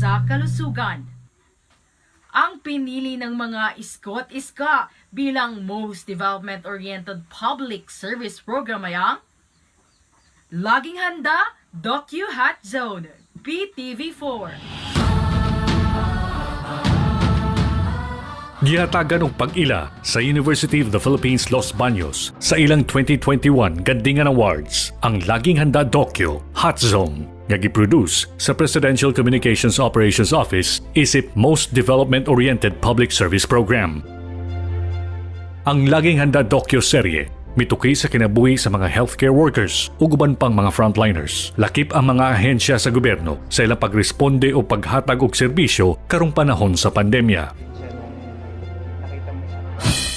sa kalusugan. Ang pinili ng mga Iskot Iska bilang most development-oriented public service program ay ang Laging Handa, Docu Hot Zone, PTV4. Gihatagan og pag-ila sa University of the Philippines Los Baños sa ilang 2021 Gandingan Awards ang Laging Handa Docu Hot Zone nga giproduce sa Presidential Communications Operations Office isip most development-oriented public service program. Ang Laging Handa Docu serye mituki sa kinabuhi sa mga healthcare workers ug uban pang mga frontliners. Lakip ang mga ahensya sa gobyerno sa ilang pagresponde o paghatag og serbisyo karong panahon sa pandemya.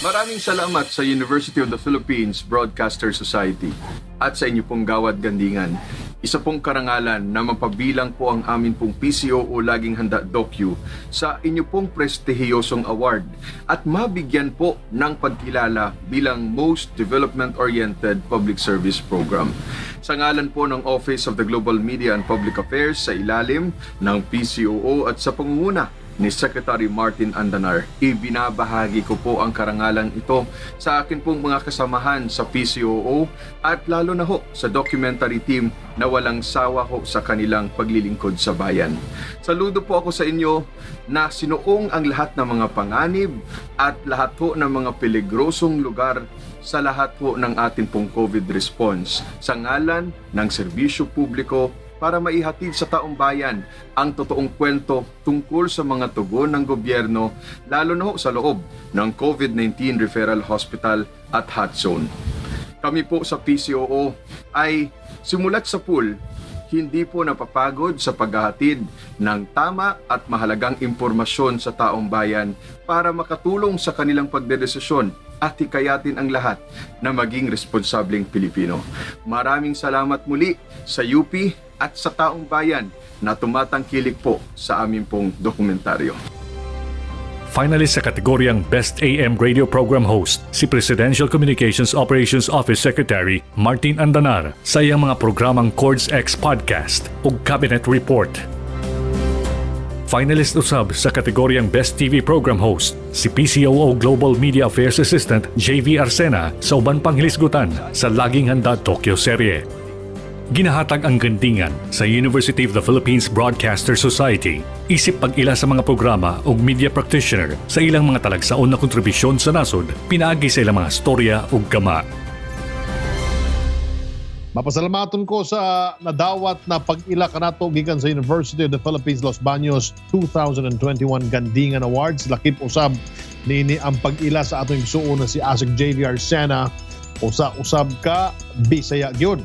Maraming salamat sa University of the Philippines Broadcaster Society at sa inyo pong Gawad Gandingan. Isa pong karangalan na mapabilang po ang amin pong PCOO Laging Handa Docu sa inyo pong prestihiyosong award at mabigyan po ng pagkilala bilang Most Development-Oriented Public Service Program. Sa ngalan po ng Office of the Global Media and Public Affairs sa ilalim ng PCOO at sa pangunguna ni Secretary Martin Andanar, ibinabahagi ko po ang karangalang ito sa akin pong mga kasamahan sa PCOO at lalo na ho sa documentary team na walang sawa ho sa kanilang paglilingkod sa bayan. Saludo po ako sa inyo na sinuong ang lahat ng mga panganib at lahat ho ng mga peligrosong lugar sa lahat ho ng atin pong COVID response sa ngalan ng serbisyo publiko para maihatid sa taong bayan ang totoong kwento tungkol sa mga tugon ng gobyerno, lalo na ho sa loob ng COVID-19 Referral Hospital at Hot Zone. Kami po sa PCOO ay simulat sa pool, hindi po napapagod sa paghahatid ng tama at mahalagang impormasyon sa taong bayan para makatulong sa kanilang pagdedesisyon at hikayatin ang lahat na maging responsableng Pilipino. Maraming salamat muli sa UP at sa taong bayan na tumatangkilik po sa amin pong dokumentaryo. Finalist sa kategoryang Best AM Radio Program Host si Presidential Communications Operations Office Secretary Martin Andanar sa iyang mga programang Chords X Podcast ug Cabinet Report. Finalist usab sa kategoryang Best TV Program Host si PCOO Global Media Affairs Assistant JV Arsena sa uban pang hilisgutan sa Laging Handa Docu Serye. Ginahatag ang gandingan sa University of the Philippines Broadcaster Society isip pag-ila sa mga programa ug media practitioner sa ilang mga talagsaon na kontribusyon sa nasod pinaagi sa ilang mga storya ug gama. Mapasalamaton ko sa nadawat na pag-ila kanato gikan sa University of the Philippines Los Baños 2021 Gandingan Awards. Lakip usab niini ang pag-ila sa atong igsuon na si Asec JV Arsena, usa usab ka Bisaya gyud.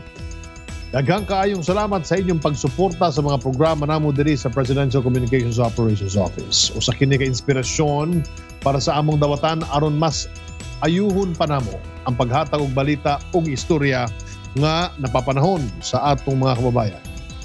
Daghang kaayong salamat sa inyong pagsuporta sa mga programa namo diri sa Presidential Communications Operations Office. Usa kini ka inspirasyon para sa among dawatan aron mas ayuhon pa namo ang paghatag og balita ug istorya nga napapanahon sa atong mga kababayan.